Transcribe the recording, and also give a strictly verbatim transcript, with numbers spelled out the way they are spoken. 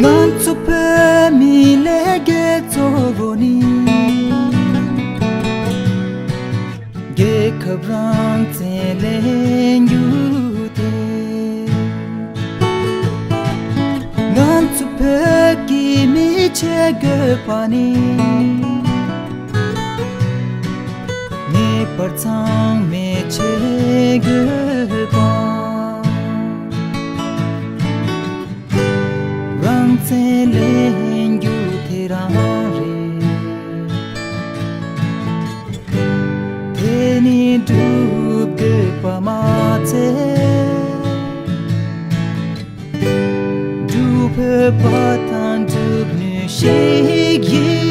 ང་ཚོ་བོད་མིའི་ལས་འགུལ་གཙོ་བོ་ནི། རྒྱལ་ཁབ་རང་བཙན་ལེན་རྒྱུ་དེ། ང་ཚོ་བོད་ཀྱི་མི་བྱེད་དགོས་པ་ནི། ངེས་པར་ཚང་མས་བྱེད་དགོས་པ། རང་བཙན་ལེན་རྒྱུ་དེ་རང་རེད། དེ་ནི་སྒྲུབ་དགོས་པ་མ་ཚད། སྒྲུབ་ཕོད་པ་དང་སྒྲུབ་ནུས་ཤིག་ཡིན།